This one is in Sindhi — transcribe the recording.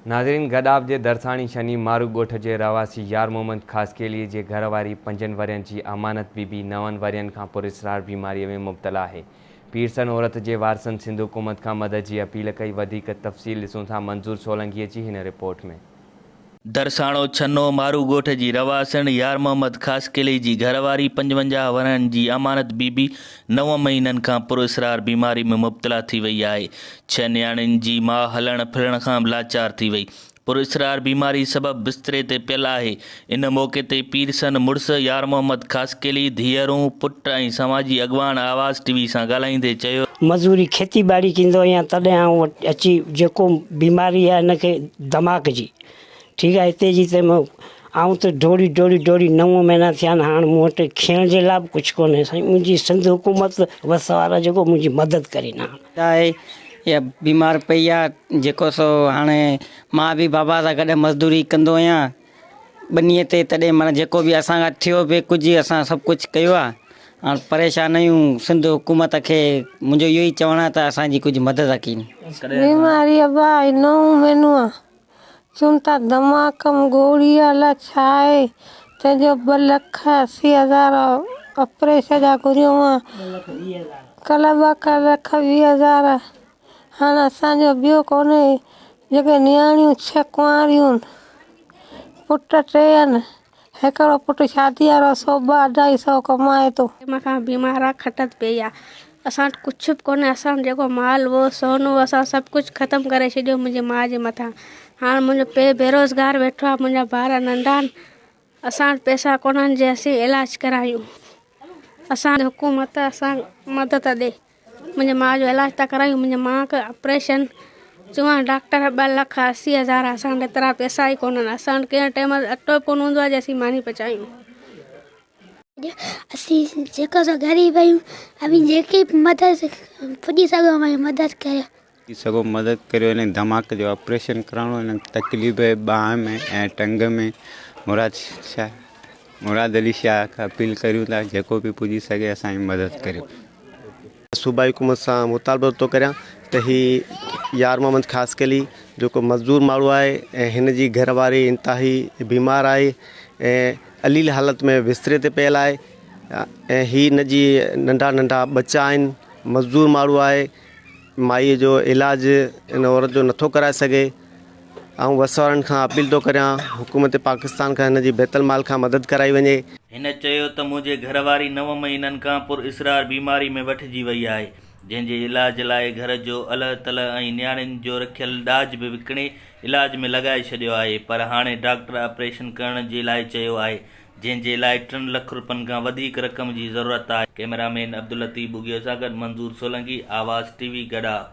ناظرين گڏاپ جي درساڻي شني مارو ڳوٺ جي رهواسي يار محمد خاصخيلي جي گهر واري پنجن ورهين جي امانت بي بي نون ورهين کان پراسرار بيماري ۾ مبتلا آهي پيرسن عورت جي وارثن سنڌ حڪومت کان مدد جي اپيل ڪئي وڌيڪ تفصيل ڏسون ٿا منظور سولنگي جي هن رپورٽ ۾. درساڻو ڇنو مارو ڳوٺ جي رهواسڻ يار محمد خاصخيلي جي گهر واري 55 ورهين جي امانت بي بي نو مهينن کان پراسرار بيماري ۾ مبتلا ٿي وئي آهي. ڇهه نياڻين جي ماء هلڻ ڦرڻ کان به لاچار ٿي وئي. پراسرار بيماري سبب بستري تي پيل آهي. ان موقعي تي پيرسن مڙس يار محمد خاصخيلي، ڌيئرون، پٽ ۽ سماجي اڳواڻ آواز ٽي وي سان ڳالهائيندي چيو. مزوري کيتي ٻاڙي ڪندو آهيان تڏهن آئون وٽ اچي جيڪو بيماري آهي هن کي دماغ جي ٺيڪ آهي هتي جي تنهن ۾ آئون ته ڊوڙي ڊوڙي ڊوڙي نو مهينا ٿيا آهن هاڻ مون وٽ کيڻ جي لاء به ڪجهه ڪونهي سائين منهنجي سنڌ حڪومت وس وارا جيڪو منهنجي مدد ڪرين ها. آهي يا بيمار پئي آ جيڪو سو هاڻي مان به بابا سان گڏ مزدوري ڪندو آهيان ٻنيء تي تڏهن معنيٰ جيڪو به اسان کان ٿيو پئي ڪجهه اسان سڀ ڪجهه ڪيو آ هاڻ پريشان آهيون سنڌ حڪومت کي منهنجو اهو ئي چوڻ آ ته اسان جي ڪجهه مدد ڪين. بيماري ابا نئون مهينو آ چون ٿا دماغ م گوڙي آ الاء ڇا آهي تنهن جو ٻه لک 80 هزار آپريشن جا گهريو هئا ڪلهه ٻه لک 20 هزار هاڻ اسان جو ٻيو ڪونهي جيڪي نياڻيون ڇهه ڪنواريون پٽ ٽي آهن هڪڙو پٽ شادي وارو سو ٻه اڍائي سئو ڪمائي ٿو. مٿان بيمار آ کٽ تي پئي آ اسان وٽ ڪجهه به ڪونهي اسان وٽ جيڪو مال هو سون هو اسان سڀ ڪجهه ختم ڪري ڇڏيو منهنجي ماء جي مٿان هاڻ منهنجو پيء بيروزگار ويٺو آ منهنجا ڀائر ننڍا آهن اسان وٽ پئسا ڪونهن جي اسين علاج ڪرايون اسان حڪومت اسان مدد ڏي. منهنجي ماء جو علاج ٿا ڪرايون منهنجي ماء کي آپريشن چون ڊاڪٽر ٻه لک 80 هزار اسان وٽ ايترا پئسا ئي ڪونهن اسان وٽ ڪنهن ٽائيم اٽو به ڪونه هوندو آهي جي اسين ماني پچايون. اسين جيڪو سو غريب آهيون اوهين جيڪي به مدد پڄي سگهو اوهين مدد ڪريو. ٿي سگهو مدد ڪريو هن دماغ جو آپريشن ڪرائڻو هن تڪليف آهي ٻانهن ۾ ۽ ٽنگ ۾ مراد شاهه مراد علي شاهه کان اپيل ڪريون ٿا جيڪو به پڄي سگهي اسان جي مدد ڪريو. صوبائي حڪومت سان مطالبو ٿو ڪريان ته هي يار محمد خاصخيلي جيڪو مزدور ماڻهو آهي ۽ هن جي گهر واري انتهائي بيمار آهي ۽ عليل حالت ۾ بستري تي پيل آهي ۽ هي هن جي ننڍا ننڍا ٻچا آهن مزدور ماڻهو آهي مائيء جو علاج ان عورت جو نٿو ڪرائي سگهي آئون وس وارن کان اپيل ٿو ڪريان حڪومت پاڪستان کان هن جي بيت المال کان مدد ڪرائي وڃي. هن چيو ته منهنجي گهر واري نو مهينن کان پر اسرار بيماري ۾ وٺجي وئي آهي، جنهن جي علاج لاء گهر جو الهه تلهه ۽ نياڻين جو رکيل ڏاج به وڪڻي علاج ۾ لڳائي ڇڏيو آهي پر هاڻي ڊاڪٽر آپريشن ڪرڻ جي لاء چيو آهي، جنهن جي لاء ٽن لک روپين کان وڌيڪ رقم جي ضرورت آهي. ڪئميرا مين عبداللطيف ٻگهيو سان گڏ منظور سولنگي، آواز ٽي وي، گڏاپ.